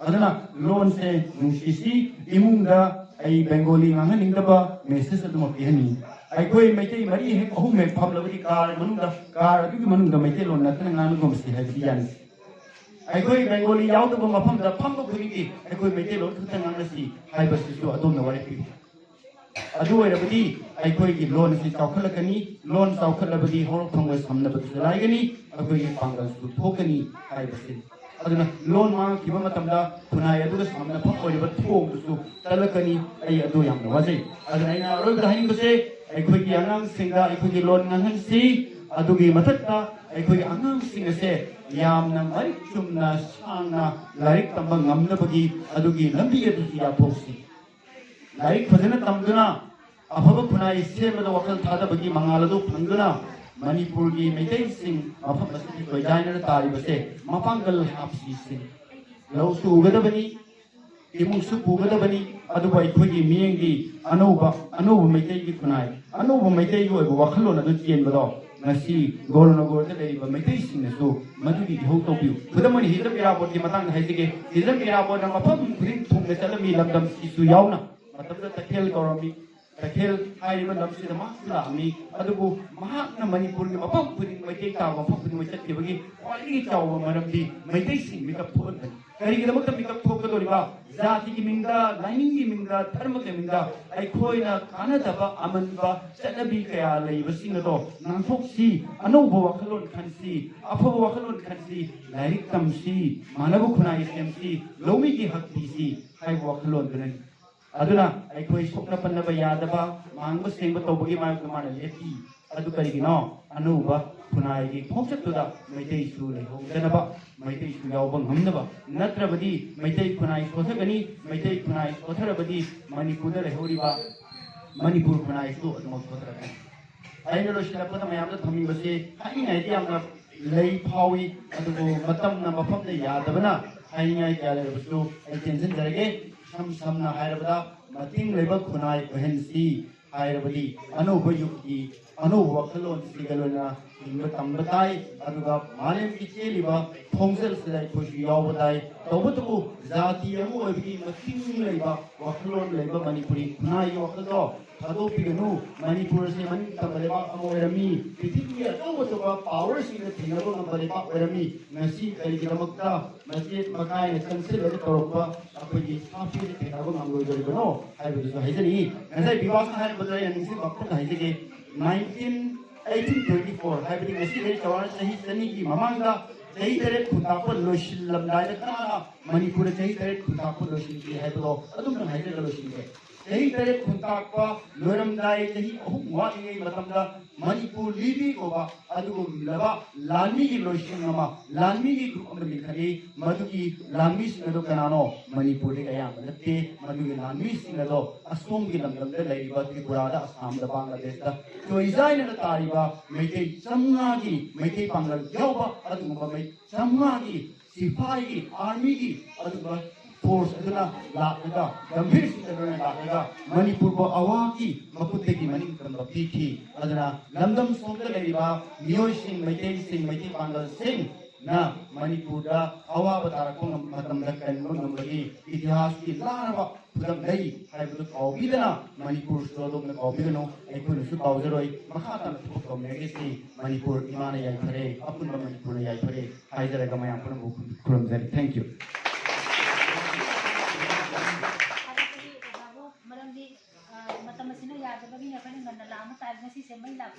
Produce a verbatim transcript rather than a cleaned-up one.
ꯑꯗꯨꯅ ꯂꯣꯟꯁꯦ ꯅꯨꯡꯁꯤꯁꯤ꯫ ꯏꯃꯨꯡꯗ ꯑꯩ ꯕꯦꯡꯒꯣꯂꯤ ꯉꯥꯡꯍꯟꯅꯤꯡꯗꯕ ꯃꯦꯁꯦꯖ ꯑꯗꯨꯃꯛ ꯄꯤꯍꯟꯅꯤꯡꯉꯤ꯫ ꯑꯩꯈꯣꯏ ꯃꯩꯇꯩ ꯃꯔꯤ ꯍꯦꯛ, ꯑꯍꯨꯝ ꯍꯦꯛ ꯐꯝꯂꯕꯗꯤ ꯀꯥꯔ ꯃꯅꯨꯡꯗ, ꯀꯥꯔ ꯑꯗꯨꯒꯤ ꯃꯅꯨꯡꯗ ꯃꯩꯇꯩꯂꯣꯟ ꯅꯠꯇꯅ ꯉꯥꯡꯅꯒꯨꯝꯁꯤ ꯍꯥꯏꯕꯗꯤ ꯌꯥꯅꯤ꯫ ꯑꯩꯈꯣꯏ ꯕꯦꯡꯒꯣꯂꯤ ꯌꯥꯎꯗꯕ ꯃꯐꯝꯗ ꯐꯝꯕ ꯈꯨꯗꯤꯡꯒꯤ ꯑꯩꯈꯣꯏ ꯃꯩꯇꯩꯂꯣꯟ ꯈꯛꯇ ꯉꯥꯡꯅꯁꯤ ꯍꯥꯏꯕꯁꯤꯁꯨ ꯑꯗꯣꯝꯅ ꯋꯥꯔꯦꯞ ꯄꯤꯕꯤꯌꯨ꯫ ꯑꯗꯨ ꯑꯣꯏꯔꯕꯗꯤ ꯑꯩꯈꯣꯏꯒꯤ ꯂꯣꯟ ꯑꯁꯤ ꯆꯥꯎꯈꯠꯂꯛꯀꯅꯤ꯫ ꯂꯣꯟ ꯆꯥꯎꯈꯠꯂꯕꯗꯤ ꯍꯧꯔꯛꯐꯝꯒ ꯁꯝꯅꯕꯗꯨꯁꯨ ꯂꯥꯏꯒꯅꯤ, ꯑꯩꯈꯣꯏꯒꯤ ꯄꯥꯡꯒꯜꯁꯨ ꯊꯣꯛꯀꯅꯤ ꯍꯥꯏꯕꯁꯤꯅꯤ꯫ ꯑꯗꯨꯅ ꯂꯣꯟ ꯃꯥꯡꯈꯤꯕ ꯃꯇꯝꯗ ꯈꯨꯟꯅꯥꯏ ꯑꯗꯨꯒ ꯁꯝꯅꯐꯝ ꯑꯣꯏꯔꯤꯕ ꯊꯣꯡꯗꯨꯁꯨ ꯇꯠꯂꯛꯀꯅꯤ꯫ ꯑꯩ ꯑꯗꯨ ꯌꯥꯝꯅ ꯋꯥꯖꯩ꯫ ꯑꯗꯨꯅ ꯑꯩꯅ ꯑꯔꯣꯏꯕꯗ ꯍꯥꯏꯅꯤꯡꯕꯁꯦ, ꯑꯩꯈꯣꯏꯒꯤ ꯑꯉꯥꯡꯁꯤꯡꯗ ꯑꯩꯈꯣꯏꯒꯤ ꯂꯣꯟ ꯉꯥꯡꯍꯟꯁꯤ꯫ ꯑꯗꯨꯒꯤ ꯃꯊꯛꯇ ꯑꯩꯈꯣꯏꯒꯤ ꯑꯉꯥꯡꯁꯤꯡ ꯑꯁꯦ ꯌꯥꯝꯅ ꯃꯔꯤꯛ ꯆꯨꯝꯅ ꯁꯥꯡꯅ ꯂꯥꯏꯔꯤꯛ ꯇꯝꯕ ꯉꯝꯅꯕꯒꯤ ꯑꯗꯨꯒꯤ ꯂꯝꯕꯤ ꯑꯗꯨꯁꯨ ꯌꯥꯊꯣꯛꯁꯤ꯫ ꯂꯥꯏꯔꯤꯛ ꯐꯖꯅ ꯇꯝꯗꯨꯅ ꯑꯐꯕ ꯈꯨꯟꯅꯥꯏ ꯁꯦꯝꯕꯗ ꯋꯥꯈꯜ ꯊꯥꯗꯕꯒꯤ ꯃꯉꯥꯜ ꯑꯗꯨ ꯐꯪꯗꯨꯅ ꯃꯅꯤꯄꯨꯔꯒꯤ ꯃꯩꯇꯩꯁꯤꯡ ꯃꯐꯝ ꯑꯁꯤꯒꯤ ꯀꯣꯏꯗꯥꯏꯅꯗ ꯇꯥꯔꯤꯕꯁꯦ ꯃꯄꯥꯡꯒꯜ ꯍꯥꯞꯁꯤ ꯁꯤꯅꯤ꯫ ꯂꯧꯁꯨ ꯎꯒꯗꯕꯅꯤ, ꯏꯃꯨꯡꯁꯨ ꯄꯨꯒꯗꯕꯅꯤ, ꯑꯗꯨꯕꯨ ꯑꯩꯈꯣꯏꯒꯤ ꯃꯤꯠꯌꯦꯡꯗꯤ ꯑꯅꯧꯕ, ꯑꯅꯧꯕ ꯃꯩꯇꯩꯒꯤ ꯈꯨꯟꯅꯥꯏ, ꯑꯅꯧꯕ ꯃꯩꯇꯩꯒꯤ ꯑꯣꯏꯕ ꯋꯥꯈꯜꯂꯣꯟ ꯑꯗꯨ ꯆꯦꯟꯕꯗꯣ ꯉꯁꯤ ꯒꯣꯔꯅꯒꯣꯔꯗ ꯂꯩꯔꯤꯕ ꯃꯩꯇꯩꯁꯤꯡꯅꯁꯨ ꯃꯗꯨꯒꯤ ꯏꯍꯧ ꯇꯧꯕꯤꯌꯨ꯫ ꯈꯨꯗꯝ ꯑꯣꯏꯅ ꯍꯤꯖꯝ ꯏꯔꯥꯕꯣꯠꯀꯤ ꯃꯇꯥꯡꯗ ꯍꯥꯏꯖꯒꯦ꯫ ꯍꯤꯖꯝ ꯏꯔꯥꯕꯣꯠꯅ ꯃꯐꯝ ꯈꯨꯗꯤꯡ ꯊꯨꯡꯅ ꯆꯠꯂꯝꯃꯤ, ꯂꯝꯗꯝꯁꯤꯁꯨ ꯌꯥꯎꯅ꯫ ꯃꯇꯝꯗꯨꯗ ꯇꯈꯦꯜ ꯀꯧꯔꯝꯃꯤ꯫ ꯇꯈꯦꯜ ꯍꯥꯏꯔꯤꯕ ꯂꯝꯁꯤꯗ ꯃꯍꯥꯛꯁꯨ ꯂꯥꯛꯑꯝꯃꯤ꯫ ꯑꯗꯨꯕꯨ ꯃꯍꯥꯛꯅ ꯃꯅꯤꯄꯨꯔꯒꯤ ꯃꯐꯝ ꯈꯨꯗꯤꯡ, ꯃꯩꯇꯩ ꯇꯥꯕ ꯃꯐꯝ ꯈꯨꯗꯤꯡꯃꯛ ꯆꯠꯈꯤꯕꯒꯤ ꯈ꯭ꯋꯥꯏꯗꯒꯤ ꯆꯥꯎꯕ ꯃꯔꯝꯗꯤ ꯃꯩꯇꯩꯁꯤꯡ ꯃꯤꯀꯞ ꯊꯣꯛꯍꯟꯕꯅꯤ꯫ ꯀꯔꯤꯒꯤꯗꯃꯛꯇ ꯃꯤꯀꯞ ꯊꯣꯛꯀꯗꯧꯔꯤꯕ? ꯖꯥꯇꯤꯒꯤ ꯃꯤꯡꯗ, ꯂꯥꯏꯅꯤꯡꯒꯤ ꯃꯤꯡꯗ, ꯙꯔꯃꯒꯤ ꯃꯤꯡꯗ ꯑꯩꯈꯣꯏꯅ ꯀꯥꯟꯅꯗꯕ ꯑꯃꯟꯕ ꯆꯠꯅꯕꯤ ꯀꯌꯥ ꯂꯩꯕꯁꯤꯡ ꯑꯗꯣ ꯉꯥꯡꯊꯣꯛꯁꯤ꯫ ꯑꯅꯧꯕ ꯋꯥꯈꯜꯂꯣꯟ ꯈꯟꯁꯤ, ꯑꯐꯕ ꯋꯥꯈꯜꯂꯣꯟ ꯈꯟꯁꯤ, ꯂꯥꯏꯔꯤꯛ ꯇꯝꯁꯤ, ꯃꯥꯟꯅꯕ ꯈꯨꯟꯅꯥꯏ ꯁꯦꯝꯁꯤ, ꯂꯧꯃꯤꯒꯤ ꯍꯛ ꯄꯤꯁꯤ ꯍꯥꯏꯕ ꯋꯥꯈꯜꯂꯣꯟꯗꯨꯅꯅꯤ꯫ ꯑꯗꯨꯅ ꯑꯩꯈꯣꯏ ꯁꯣꯛꯅ ꯄꯟꯅꯕ ꯌꯥꯗꯕ, ꯃꯥꯡꯕ ꯁꯦꯡꯕ ꯇꯧꯕꯒꯤ ꯃꯥꯌꯣꯛꯇ ꯃꯥꯅ ꯂꯦꯞꯄꯤ꯫ ꯑꯗꯨ ꯀꯔꯤꯒꯤꯅꯣ? ꯑꯅꯧꯕ ꯈꯨꯟꯅꯥꯏꯒꯤ ꯈꯣꯡꯆꯠꯇꯨꯗ ꯃꯩꯇꯩꯁꯨ ꯂꯩꯍꯧꯗꯅꯕ, ꯃꯩꯇꯩꯁꯨ ꯌꯥꯎꯕ ꯉꯝꯅꯕ꯫ ꯅꯠꯇ꯭ꯔꯕꯗꯤ ꯃꯩꯇꯩ ꯈꯨꯟꯅꯥꯏ ꯁꯣꯊꯒꯅꯤ꯫ ꯃꯩꯇꯩ ꯈꯨꯟꯅꯥꯏ ꯁꯣꯊꯔꯕꯗꯤ ꯃꯅꯤꯄꯨꯔꯗ ꯂꯩꯍꯧꯔꯤꯕ ꯃꯅꯤꯄꯨꯔ ꯈꯨꯟꯅꯥꯏꯁꯨ ꯑꯗꯨꯃꯛ ꯁꯣꯊꯔꯛꯀꯅꯤ꯫ ꯑꯩꯅ ꯂꯣꯏꯁꯤꯜꯂꯛꯄꯗ ꯃꯌꯥꯝꯗ ꯊꯝꯅꯤꯡꯕꯁꯤ, ꯍꯥꯏꯅꯤꯡꯉꯥꯏꯗꯤ ꯌꯥꯝꯅ ꯂꯩ ꯐꯥꯎꯏ, ꯑꯗꯨꯕꯨ ꯃꯇꯝꯅ ꯃꯐꯝꯗ ꯌꯥꯗꯕꯅ ꯍꯥꯏꯅꯤꯡꯉꯥꯏ ꯀꯌꯥ ꯂꯩꯔꯕꯁꯨ ꯑꯩ ꯇꯦꯟꯁꯤꯟꯖꯔꯒꯦ꯫ ꯏꯁꯝ ꯁꯝꯅ ꯍꯥꯏꯔꯕꯗ, ꯃꯇꯤꯡ ꯂꯩꯕ ꯈꯨꯟꯅꯥꯏ ꯑꯣꯏꯍꯟꯁꯤ ꯍꯥꯏꯔꯕꯗꯤ ꯑꯅꯧꯕ ꯌꯨꯒꯀꯤ ꯑꯅꯧꯕ ꯋꯥꯈꯜꯂꯣꯟꯁꯤꯒ ꯂꯣꯏꯅꯅ ꯍꯤꯡꯕ ꯇꯝꯕ ꯇꯥꯏ, ꯑꯗꯨꯒ ꯃꯥꯂꯦꯝꯒꯤ ꯆꯦꯜꯂꯤꯕ ꯈꯣꯡꯖꯦꯜꯁꯤꯗ ꯑꯩꯈꯣꯏꯁꯨ ꯌꯥꯎꯕ ꯇꯥꯏ꯫ ꯇꯧꯕꯇꯕꯨ ꯖꯥꯇꯤ ꯑꯃ ꯑꯣꯏꯕꯒꯤ ꯃꯇꯤꯡ ꯂꯩꯕ ꯋꯥꯈꯜꯂꯣꯟ ꯂꯩꯕ ꯃꯅꯤꯄꯨꯔꯤ ꯈꯨꯟꯅꯥꯏꯒꯤ ꯋꯥꯈꯜꯗꯣ ꯊꯥꯗꯣꯛꯄꯤꯒꯅꯨ꯫ ꯃꯅꯤꯄꯨꯔ ꯑꯁꯤ ꯃꯅꯤꯡ ꯇꯝꯕ ꯂꯩꯕꯥꯛ ꯑꯃ ꯑꯣꯏꯔꯝꯃꯤ, ꯄ꯭ꯔꯤꯊꯤꯕꯤꯒꯤ ꯑꯆꯧ ꯑꯆꯧꯕ ꯄꯥꯋꯔꯁꯤꯡꯅ ꯊꯦꯡꯅꯕ ꯉꯝꯕ ꯂꯩꯕꯥꯛ ꯑꯣꯏꯔꯝꯃꯤ꯫ ꯉꯁꯤ ꯀꯔꯤꯒꯤꯗꯃꯛꯇ ꯃꯆꯦꯠ ꯃꯀꯥꯏꯅ ꯆꯪꯁꯤꯜꯂꯒ ꯇꯧꯔꯛꯄ ꯑꯩꯈꯣꯏꯒꯤ ꯁꯥꯐꯤꯁꯤ ꯊꯦꯡꯅꯕ ꯉꯝꯂꯣꯏꯗꯧꯔꯤꯕꯅꯣ ꯍꯥꯏꯕꯗꯨꯁꯨ ꯍꯥꯏꯖꯅꯤꯡꯏ꯫ ꯉꯁꯥꯏ ꯕꯤꯕꯥꯁꯅ ꯍꯥꯏꯔꯝꯕꯗ ꯑꯩꯅ ꯅꯤꯡꯁꯤꯡꯕ ꯑꯃꯈꯛ ꯍꯥꯏꯖꯒꯦ꯫ ꯅꯥꯏꯟꯇꯤꯟ ꯑꯩꯠꯇꯤꯟ ꯇ꯭ꯋꯦꯟꯇꯤ ꯐꯣꯔ ꯍꯥꯏꯕꯗꯤ ꯉꯁꯤꯗꯒꯤ ꯆꯥꯎꯔꯥꯛꯅ ꯆꯍꯤ ꯆꯅꯤꯒꯤ ꯃꯃꯥꯡꯗ ꯆꯍꯤ ꯇꯔꯦꯠ ꯈꯨꯟꯇꯥꯛꯄ ꯂꯣꯏꯁꯤꯜꯂꯝꯗꯥꯏꯗ ꯀꯅꯥꯅ ꯃꯅꯤꯄꯨꯔꯗ ꯆꯍꯤ ꯇꯔꯦꯠ ꯈꯨꯟꯇꯥꯛꯄ ꯂꯣꯏꯁꯤꯟꯈꯤ ꯍꯥꯏꯕꯗꯣ ꯑꯗꯨꯝꯇꯪ ꯍꯥꯏꯖꯔꯒ ꯂꯣꯏꯁꯤꯟꯒꯦ꯫ ꯆꯍꯤ ꯇꯔꯦꯠ ꯈꯨꯟꯇꯥꯛꯄ ꯂꯣꯏꯔꯝꯗꯥꯏ ꯆꯍꯤ ꯑꯍꯨꯝ ꯋꯥꯠꯂꯤꯉꯩ ꯃꯇꯝꯗ ꯃꯅꯤꯄꯨꯔ ꯂꯤꯕꯤ ꯀꯧꯕ ꯑꯗꯨꯒꯨꯝꯂꯕ ꯂꯥꯟꯃꯤꯒꯤ ꯂꯣꯏꯁꯪ ꯑꯃ, ꯂꯥꯟꯃꯤꯒꯤ ꯒ꯭ꯔꯨꯞ ꯑꯃ ꯂꯤꯡꯈꯠꯂꯤ꯫ ꯃꯗꯨꯒꯤ ꯂꯥꯟꯃꯤꯁꯤꯡ ꯑꯗꯨ ꯀꯅꯥꯅꯣ? ꯃꯅꯤꯄꯨꯔꯗꯒꯤ ꯑꯌꯥꯝꯕ ꯅꯠꯇꯦ꯫ ꯃꯗꯨꯒꯤ ꯂꯥꯟꯃꯤꯁꯤꯡ ꯑꯗꯣ ꯑꯁꯣꯝꯒꯤ ꯂꯝꯗꯝꯗ ꯂꯩꯔꯤꯕ ꯇ꯭ꯔꯤꯄꯨꯔꯥꯗ, ꯑꯁꯥꯝꯗ, ꯕꯪꯒ꯭ꯂꯥꯗꯦꯁꯇ ꯆꯣꯏꯖꯥꯏꯅꯅ ꯇꯥꯔꯤꯕ ꯃꯩꯇꯩ ꯆꯥꯝꯃꯉꯥꯒꯤ, ꯃꯩꯇꯩ ꯄꯥꯡꯒꯜ ꯌꯥꯎꯕ ꯑꯗꯨꯒꯨꯝꯕ ꯃꯩ ꯆꯥꯝꯃꯉꯥꯒꯤ ꯁꯤꯐꯥꯏꯒꯤ, ꯑꯥꯔꯃꯤꯒꯤ ꯑꯗꯨꯒꯨꯝꯕ ꯐꯣꯔꯁ ꯑꯗꯨꯅ ꯂꯥꯛꯂꯒ, ꯒꯝꯚꯤꯔ ꯁꯤꯡꯗ ꯂꯣꯏꯅ ꯂꯥꯛꯂꯒ ꯃꯅꯤꯄꯨꯔꯕꯨ ꯑꯋꯥꯒꯤ ꯃꯈꯨꯠꯇꯒꯤ ꯃꯅꯤꯡ ꯇꯝꯕ ꯄꯤꯈꯤ꯫ ꯑꯗꯨꯅ ꯂꯝꯗꯝ ꯁꯣꯝꯗ ꯂꯩꯔꯤꯕ ꯃꯤꯑꯣꯏꯁꯤꯡ, ꯃꯩꯇꯩꯁꯤꯡ, ꯃꯩꯇꯩ ꯄꯥꯡꯒꯜꯁꯤꯡꯅ ꯃꯅꯤꯄꯨꯔꯗ ꯑꯋꯥꯕ ꯇꯥꯔꯛꯄ ꯉꯝ-, ꯃꯇꯝꯗ ꯀꯟꯕ ꯉꯝꯕꯒꯤ ꯏꯇꯤꯍꯥꯁꯀꯤ ꯂꯥꯔꯕ ꯈꯨꯗꯝ ꯂꯩ ꯍꯥꯏꯕꯗꯨ ꯀꯥꯎꯕꯤꯗꯅ ꯃꯅꯤꯄꯨꯔꯁꯨ ꯑꯗꯣꯝꯅ ꯀꯥꯎꯕꯤꯒꯅꯨ, ꯑꯩꯈꯣꯏꯅꯁꯨ ꯀꯥꯎꯖꯔꯣꯏ꯫ ꯃꯈꯥ ꯇꯥꯅ ꯊꯕꯛ ꯇꯧꯃꯤꯟꯅꯔꯤꯁꯤ ꯃꯅꯤꯄꯨꯔ ꯏꯃꯥꯅ ꯌꯥꯏꯐꯔꯦ, ꯑꯄꯨꯟꯕ ꯃꯅꯤꯄꯨꯔꯅ ꯌꯥꯏꯐꯔꯦ ꯍꯥꯏꯖꯔꯒ ꯃꯌꯥꯝ ꯄꯨꯝꯅꯃꯛꯄꯨ ꯈꯨꯔꯨꯝꯖꯔꯤ꯫ Thank you. ꯊꯥꯒꯠꯆꯔꯤ ꯑꯣꯖꯥꯕꯨ, ꯃꯔꯝꯗꯤ, ꯑ, ꯃꯇꯝ ꯑꯁꯤꯅ ꯌꯥꯗꯕꯒꯤꯅꯤ ꯑꯩꯈꯣꯏꯅ ꯉꯟꯅ ꯂꯥꯛꯑꯝꯕ ꯇꯥꯔꯗꯤ ꯉꯁꯤꯁꯦ ꯃꯩ ꯂꯥꯛꯄ